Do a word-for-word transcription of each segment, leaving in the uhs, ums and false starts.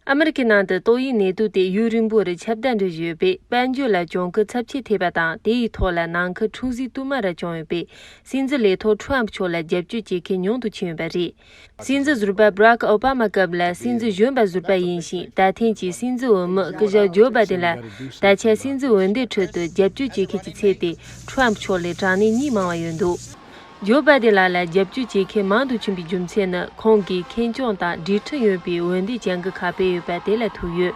ཨ་མི་རི་ཀའི་ནང་དུ་ཏོག་དབྱིབས་ནད་དུག་དེ་ཡུན་རིང་པོ་རུ་ཁྱབ་གདལ་འགྲོ་བཞིན་ཡོད་པས། དཔལ་འབྱོར་ལ་གྱོང་གུན་ཚབས་ཆེ་ཐེབས་པ་དང་། དེ་ཡི་ཐོག་ལ་ནང་ཁུལ་འཁྲུག་ཟིང་དུ་མ་རུ་བྱུང་ཡོད་པས། སྲིད་འཛིན་ལས་ཐོག་ཁྲོམ་མཆོག་ལ་རྒྱབ་སྐྱོར་བྱེད་མཁན་ཉུང་དུ་ཕྱིན་ཡོད་པ་རེད། སྲིད་འཛིན་ཟུར་པ་Barack Obama་སྐབས་ལ་སྲིད་འཛིན་གཞོན་པ་ཟུར་པ་ཡིན་ཞིང་། ད་ཐེངས་ཀྱི་སྲིད་འཛིན་འོས་མི་སྐུ་ཞབས་ཇོ་བྷ་དན་ལ་ད་ཆ་སྲིད་འཛིན་འོས་འདེམས་ཁྲོད་དུ་རྒྱབ་སྐྱོར་བྱེད་མཁན་གྱི་ཚད་དེ་ཁྲོམ་མཆོག་ལས་གྲངས་ནས་གཉིས་མང་བ་ཡོད་འདུག་ཇོ་བྷ་དན་ལགས་ལ་རྒྱབ་སྐྱོར་བྱེད་མཁན་མང་དུ་ཕྱིན་པའི་རྒྱུ་མཚན་ནི། ཁོང་གིས་ཁེངས་སྐྱུང་དང་སྒྲིག་ཁྲིམས་ཡོད་པའི་འོས་འདེམས་བྱ་འགུལ་ཁག་སྤེལ་ཡོད་པ་དེ་ལ་ཐུག་ཡོད།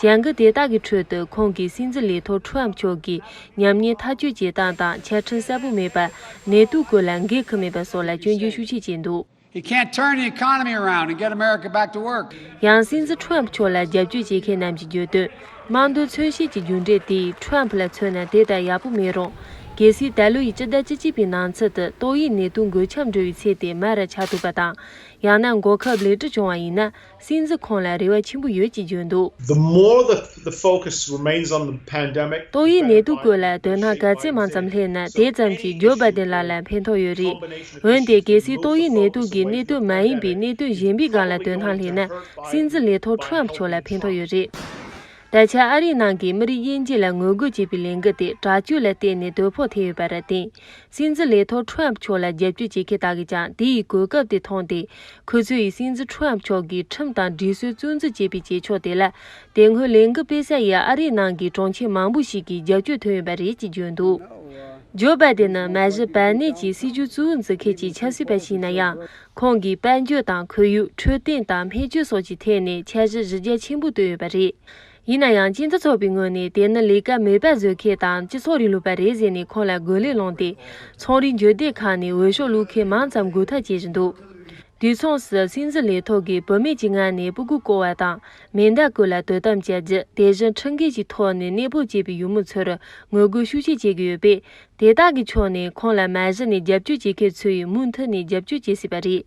བྱ་འགུལ་དེ་དག་གི་ཁྲོད་དུ་ཁོང་གིས་སྲིད་འཛིན་ལས་ཐོག་ཁྲོམ་མཆོག་གིས་ཉམས་ཉེས་ཐག་གཅོད་བྱེད་སྟངས་དང་། ཆ་འཕྲིན་གསལ་པོ་མེད་པར་ནད་དུག་སྐོར་ལ་འགན་འཁུར་མེད་པ་སོགས་ལ་སྐྱོན་བརྗོད་ཤུགས་ཆེ་བྱས་འདུག He can't turn the economy around and get America back to work. ཡང་སྲིད་འཛིན་ཁྲོམ་མཆོག་ལ་རྒྱབ་སྐྱོར་བྱེད་མཁན་རྣམས་ཀྱིས་བརྗོད་དོན། དམངས་འདོད་མཚོན་བྱེད་ཀྱི་རྒྱུ་འབྲས་དེས་ཁྲོམ་ལ་མཚོན་ན་དེ་ལྟར་ཡག་པོ་མེད་རུང་། གལ་སྲིད་ད་ལོ་ཡི་སྤྱི་ཟླ་བཅུ་གཅིག་པའི་ནང་ཚུད་དུ་ཏོག་དབྱིབས་ནད་དུག་འགོས་ཁྱབ་འགྲོ་བའི་ཚད་དེ་མར་ཆག་ཐུབ་པ་དང་། ཡང་ན་འགོག་ཁབ་ལེགས་གྲུབ་བྱུང་བ་ཡིན་ན། སྲིད་འཛིན་ཁོང་ལ་རེ་བ་ཆེན་པོ་ཡོད་ཅེས་བརྗོད་འདུག The more the, the focus remains on the pandemic, ཏོག་དབྱིབས་ནད་དུག་སྐོར་ལ་དོ་སྣང་ག་ཚད་མང་ཙམ་སླེབས་ན། དེ་ཙམ་གྱིས་ཇོ་བྷ་དན་ལགས་ལ་ཕན་ཐོགས་ཡོད་རེད། འོན་ཏེ་གལ་སྲིད་ཏོག་དབྱིབས་ནད་དུག་གི་གནད་དོན་མ་ཡིན་པའི་གནད་དོན་གཞན་པའི་སྒང་ལ་དོ་སྣང་སླེབས་ན། སྲིད་འཛིན་ལས་ཐོག་ཁྲོམ་མཆོག་ལ་ཕན་ཐོགས་ཡོད་རེད། ད་ཆ་ཨ་རིའི་ནང་གི་མི་རིགས་དབྱེ་འབྱེད་ལ་ངོ་རྒོལ་བྱེད་པའི་ལས་འགུལ་དེ་དྲག་སྤྱོད་ལ་བརྟེན་ནས་དོ་ཕོག་ཐེབས་ཡོད་པར་བརྟེན། སྲིད་འཛིན་ལས་ཐོག་ཁྲོམ་མཆོག་ལ་རྒྱབ་སྐྱོར་བྱེད་མཁན་དག་གིས་ཀྱང་དེ་ཡི་གོ་སྐབས་དེ་མཐོང་སྟེ། ཁོ་ཚོ་ཡིས་སྲིད་འཛིན་ཁྲོམ་མཆོག་གིས་ཁྲིམས་དང་སྒྲིག་སྲོལ་བཙོན་འཛུལ་བྱེད་པའི་བྱེད་ཕྱོགས་དེ་ལ། དེ་སྔོན་ལས་འགུལ་སྤེལ་ས་ཡི་ཨ་རིའི་ནང་གི་གྲོང་ཁྱེར་མང་པོ་ཞིག་གིས་རྒྱབ་སྐྱོར་ཐོན་ཡོད་པ་རེད་ཅེས་བརྗོད་འདུག་ཇོ་བྷ་དན་ནི་མ་གཞི་བར་གནས་ཀྱི་སྲིད་ཇུས་གཙོ་བོ་འཛིན་མཁན་གྱི་ཆབ་སྲིད་པ་ཞིག་ཡིན་ན་ཡང་། ཁོང་གིས་དཔལ་འབྱོར་དང་ཁོར་ཡུག་འཕྲོད་བསྟེན་དང་སྨན་བཅོས་སོགས་ཀྱི་ཐད་ནས་འཆར་གཞི་གཞི་རྒྱ་ཆེན་པོ་བཏོན་ཡོད་པ་རེད། ཡིན་ན་ཡང་། སྤྱི་ཚོགས་ཚོགས་པའི་ངོས་ནས་དེ་ནི་ལས་ཀ་མེད་པ་བཟོ་མཁན་དང་སྤྱི་ཚོགས་རིང་ལུགས་པ་རེད་ཟེར་ནས་ཁོང་ལ་རྒོལ་ལན་སློང་སྟེ། ཚོང་རའི་འགྱུར་ལྡོག་ཁག་ནས་འོས་ཤོག་བླུག་མཁན་མང་ཙམ་འགུག་ཐབས་བྱེད་བཞིན་འདུག་དུས་མཚུངས་སུ་སྲིད་འཛིན་ལས་ཐོག་གིས་བུད་མེད་ཀྱི་མངལ་ནས་སྤུ་གུ་བསྐོ་བ་དང་། མེ་མདའ་སྐོར་ལ་དོ་དམ་བྱ་རྒྱུ། དེ་བཞིན་ཁྲིམས་འགལ་གྱི་ཐོག་ནས་གནས་སྤོ་བྱས་པའི་ཡུལ་མི་ཚོར་ངོ་རྒོལ་ཤུགས་ཆེ་བྱེད་ཀྱི་ཡོད་པས། དེ་དག་གི་ཕྱོགས་ནས་ཁོང་ལ་མ་གཞི་ནས་རྒྱབ་སྐྱོར་བྱེད་མཁན་ཚོ་ཡིས་མུ་མཐུད་ནས་རྒྱབ་སྐྱོར་བྱེད་སྲིད་པ་རེད།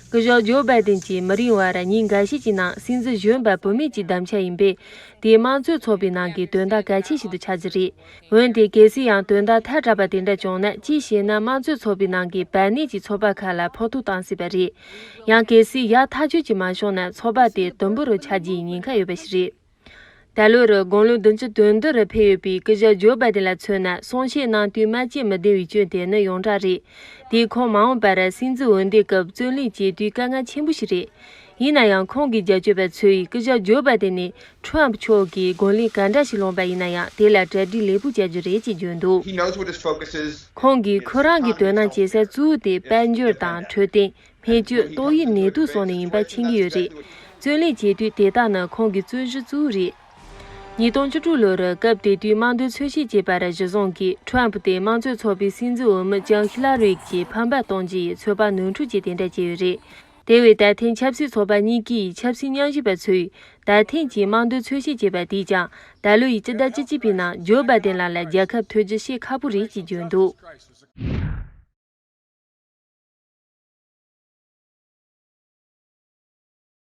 སྐུ་ཞབས་ཇོ་བྷའི་ཏིན་གྱིས་མི་རིང་བར་ཉིན་འགའ་ཤས་ཀྱི་ནང་སྲིད་འཛིན་གཞོན་པ་བུད་མེད་ཀྱི་གདམ་ག་ཡིན་པས། དེས་དམངས་གཙོའི་ཚོགས་པའི་ནང་གི་དོན་དག་གལ་ཆེ་ཞིག་ཏུ་ཆགས་རྒྱུ་རེད། འོན་ཏེ་གལ་སྲིད་ཡང་དོན་དག་ཐལ་དྲགས་པ་དེ་འདྲ་བྱུང་ན། གཅིག་བྱས་ན་དམངས་གཙོའི་ཚོགས་པའི་ནང་གི་བར་གནས་ཀྱི་ཚོགས་པ་ཁག་ལ་ཕོག་ཐུག་བཏང་སྲིད་པ་རེད། ཡང་གལ་སྲིད་ཡག་ཐག་ཆོད་ཅིག་མ་བྱུང་ན། ཚོགས་པ་དེ་དུམ་བུ་རུ་ཆགས་རྒྱུའི་ཉེན་ཁ་ཡོད་པ་ཞིག་རེད། ད་ལོ་རུ་དགུང་ལོ་བདུན་ཅུ་དོན་བདུན་རུ་ཕེབས་ཡོད་པའི་སྐུ་ཞབས་ཇོ་བྷའི་ཏིན་ལ་མཚོན་ན། གསུང་བཤད་གནང་དུས་སྨྲ་བརྗོད་མི་ལྡན་པའི་སྐྱོན་དེ་ནི་ཡོངས་གྲགས་རེད། དེས་ཁོང་མ་འོངས་པར་སྲིད་འཛིན་འོས་འདེམས་སྐབས་བརྩོན་ལེན་བྱེད་དུས་དཀའ་ངལ་ཆེན་པོ་ཞིག་རེད། ཡིན་ན་ཡང་། ཁོང་གི་རྒྱབ་སྐྱོར་པ་ཚོས་སྐུ་ཞབས་ཇོ་བྷའི་ཏིན་ནས་ཁྲོམ་མཆོག་གིས་རྒོལ་ལན་ག་འདྲ་ཞིག་སློང་པ་ཡིན་ན་ཡང་། དེ་ལ་གྲ་སྒྲིག་ལེགས་པོ་བྱ་རྒྱུ་རེད་ཅེས་བརྗོད་འདུག He knows what his focus is. ཁོང་གིས་ཁོ་རང་གི་དོ་སྣང་བྱེད་ས་གཙོ་བོ་དེ་དཔལ་འབྱོར་དང་འཕྲོད་བསྟེན། སྨན་བཅོས། ཏོག་དབྱིབས་ནད་དུག་སོགས་ནས་ཡིན་པ་མཁྱེན་གྱི་ཡོད་རེད། བརྩོན་ལེན་བྱེད་དུས་དེ་དག་ནི་ཁོང་གི་རྩོད་གཞི་གཙོ་བོ་རེད། ཉིས་སྟོང་བཅུ་དྲུག་ལོར་སྐབས་དེ་དུས་དམངས་འདོད་མཚོན་བྱེད་ཅེས་པར་གཞི་བཟུང་གིས། ཁྲོམ་དེ་དམངས་གཙོའི་ཚོགས་པའི་སྲིད་འཛིན་འོས་མི་ལྕམ་ཧི་ལ་རི་གྱི་ཕམ་པ་གཏོང་རྒྱུ་ཡི་ཚོད་དཔག་ནོར་འཁྲུལ་གྱིས་དེ་འདྲ་བྱས་ཡོད་རེད། དེ་བས་ད་ཐེངས་ཆབ་སྲིད་ཚོགས་པ་གཉིས་ཀའི་ཆབ་སྲིད་ཉམས་ཞིབ་པ་ཚོས། ད་ཐེངས་ཀྱི་དམངས་འདོད་མཚོན་བྱེད་ཅེས་པ་དེས་ཀྱང་། ད་ལོ་ཡི་སྤྱི་ཟླ་བཅུ་གཅིག་པའི་ནང་ཇོ་བྷའི་ཏིན་ལགས་ལ་རྒྱལ་ཁ་ཐོབ་རྒྱུ་བཤད་ཁག་པོ་རེད་ཅེས་བརྗོད་འདུག